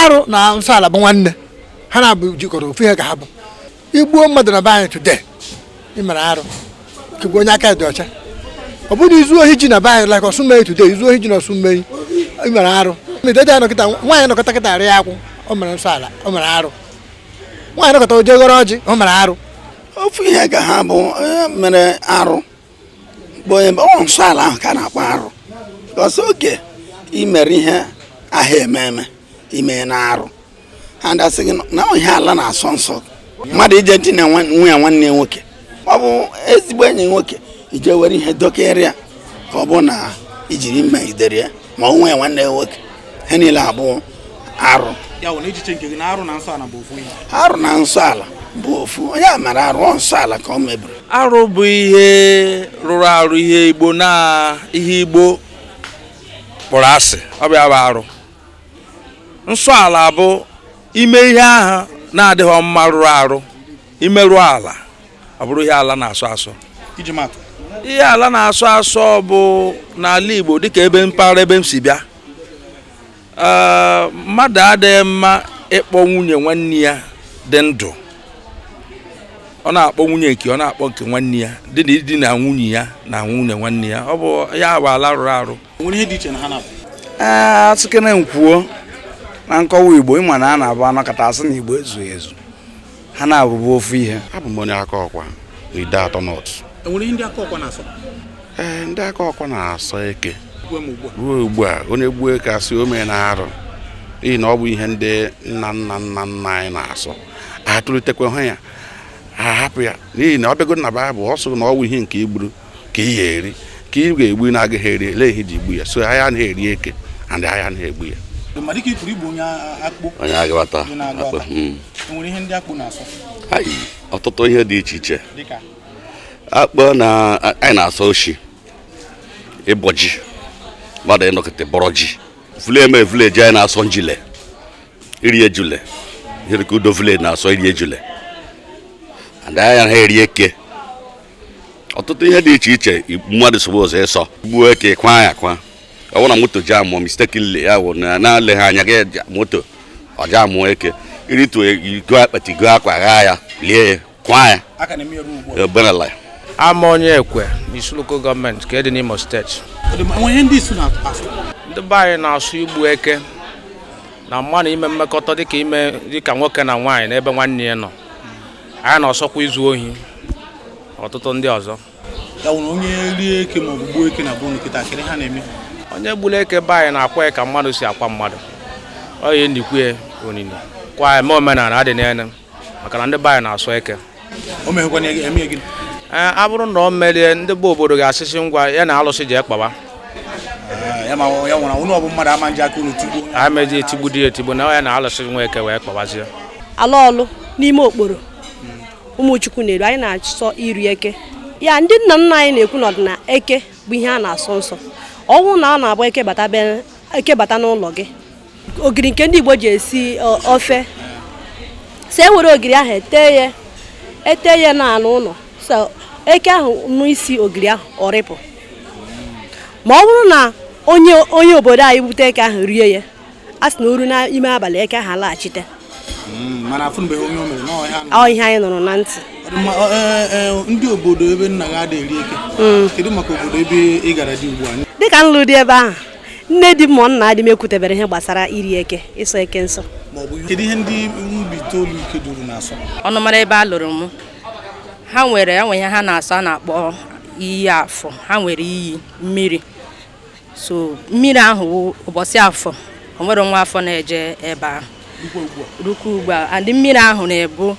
Arụ na nsọ ala bụ nwanne ha na-abụ jikọrọ ofu ihe ka ha bụ. Igbuo mmadụ na be anyị today, ị mere arụ kegbu onye aka dị ọcha. Ọ bụrụ na izu ohi ji na be anyị like Ọsụmmeyi today, izu ohi ji na Ọsụmmeyi, ị mere arụ. Nwaanyị nọkọta kịta arịa akwụ, o mere nsọ ala, o mere arụ. Nwaanyị nọkọta oje ghọrọ ọjị, o mere arụ. Ofu ihe ka ha bụ mere arụ bụ onye nsọ ala ahụ ka a na-akpọ arụ. Because oge i mere ihe ahụ eme eme ime na arụ, and asị gị na ihe ala na-asọ nsọ. Mmadụ ije dị na nwa ya nwanne nwoke, ọ bụ ezigbo enyi nwoke, ije were ihe dọkịrị ya ka ọ bụ na ijiri megidere ya ma ọ nwa ya nwanne nwoke, ha niile abụ arụ. Arụ na nsọ ala bụ ofu ihe. Arụ na nsọ ala bụ ofu. Onye a mara arụ nsọ ala ka ọ mebiri. Arụ bụ ihe rụrụ arụ, ihe Igbo na ihe Igbo kpọrọ asị, ọ bụ ya bụ arụ. Nsọ ala bụ ime ihe ahụ na-adịghị mma rụrụ arụ, imerụ ala, ọ bụrụ ihe ala na-asọ asọ. Ihe ala na-asọ asọ bụ n'ala Igbo dịka ebe mpaghara ebe m si bịa. Mmadụ adịghị mma ịkpọ nwunye nwanne ya dị ndụ. Ọ na-akpọ nwunye nke ọ na-akpọ nke nwanne ya dị na ịdị na nwunye ya na nwunye nwanne ya, ọ bụ ya bụ ala rụrụ arụ. Ee, atụkene nkwuo na nkọwa Igbo, ịma na a na-abụ anọkọta asị na Igbo ezughị ezu, ha na-abụbu ofu ihe. Abụ m onye aka ọkwa Ideato North. Ee, ndị aka ọkwa na-asọ eke ruo ugbu a. Onye gbuo eke asị o mee na arụ, n'ihi na ọ bụ ihe ndị nna nna nna nna anyị na-asọ. Atụlitekwa ha ya, ha hapụ ya, n'ihi na ọ bịago na Baịbụl ọ sị na ọ bụ ihe nke igburu ka ị ga-eri, ka ị ga-egbu na-agaghị eri, ele ihe ji igbu ya. So anyị anaghị eri eke and anyị anaghị egbu ya. Onye agabata ọtụtụ ihe dị iche iche. Akpụ na anyị na-asọ oshi, ịbọ ji, mmadụ ịnọkịta bọrọ ji. Vule vileji anyị na-asọ njile, iri ejule, ihe dịka Udo vileji na-asọ iri ejule. And anyị anaghị eri eke. Ọtụtụ ihe dị iche iche mmadụ sogbu ụzọ ịsọ. Gbuo eke kwa ya kwa. Ọ bụrụ na moto ji amụọ mistakenly, ya wụ na na-eleghị anya gị moto ọ ji amụọ eke, irituo iko akpati go akwa ghaa ya lie ya kwa ya. Ebenala. Ama onye ekwe n'Isu Local Government ka dị n'Imo Steeti. Ndị be anyị na-asụ igbu eke na mmadụ ime mmekọta dịka ime dịka nwoke na nwaanyị n'ebe nwanne ya nọ. Anyị na-asọkwa izu ohi ọtụtụ ndị ọzọ. Onye gburu eke be anyị na-akwa ya ka mmadụ si akwa mmadụ. Ọ ya enikwe onini kwa eme omenala adị n'ene, maka na ndị be anyị na-asọ eke. Ee, a bụrụ na ọ merie, ndị be obodo ga-asịsị ngwa ya na alụsị ji ekpawa. Ameji etigbu di etigbu na ya na alụsị nwa eke wee kpawazie. Ala ọlụ n'ime okporo Ụmụchukwu na-eru, anyị na-asọ iri eke. Ya ndị nna nna anyị na-ekwu n'ọdịna eke bụ ihe a na-asọ nsọ. Ọnwụ na a na-agba eke bata be eke bata n'ụlọ gị. Ogiri nke ndị Igbo ji esi ofe, si ewere ogiri ahụ ete ya n'ala ụlọ, so eke ahụ n'isi ogiri ahụ ọrịpụ. Ma ọ bụrụ na onye obodo anyị bute eke ahụ rie ya, a sị na oru n'ime abalị eke ahụ alaghachite. Ọ ihe anyị nụrụ na ntị. Ndị obodo ebe nna gị adịghị eri eke, kedu maka obodo ebe ị gara dị ugbu a? Dịka nlụ dị ebe ahụ, nne di m ma nna di m ekwutebere ihe gbasara iri eke, ịsọ eke nsọ. Kedu ihe ndị Mbaitoli Ikeduru na-asọ? Ọnụmara ebe a lụrụ m, ha nwere enwe ihe ha na-asọ a na-akpọ iyi afọ. Ha nwere iyi mmiri. So mmiri ahụ wụ ụbọchị afọ, o nwere nwa afọ na-eje ebe ahụ rukwa ugbu a. And mmiri ahụ na-ebu,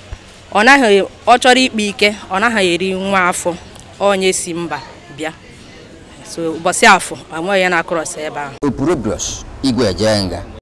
ọ naghị, ọ chọrọ ikpe ike, ọ naghị eri nwa afọ onye si mba bịa. So ụbọchị afọ enweghị ya na-akụrọsị ebe ahụ. Opurobios Igwe Ejenga.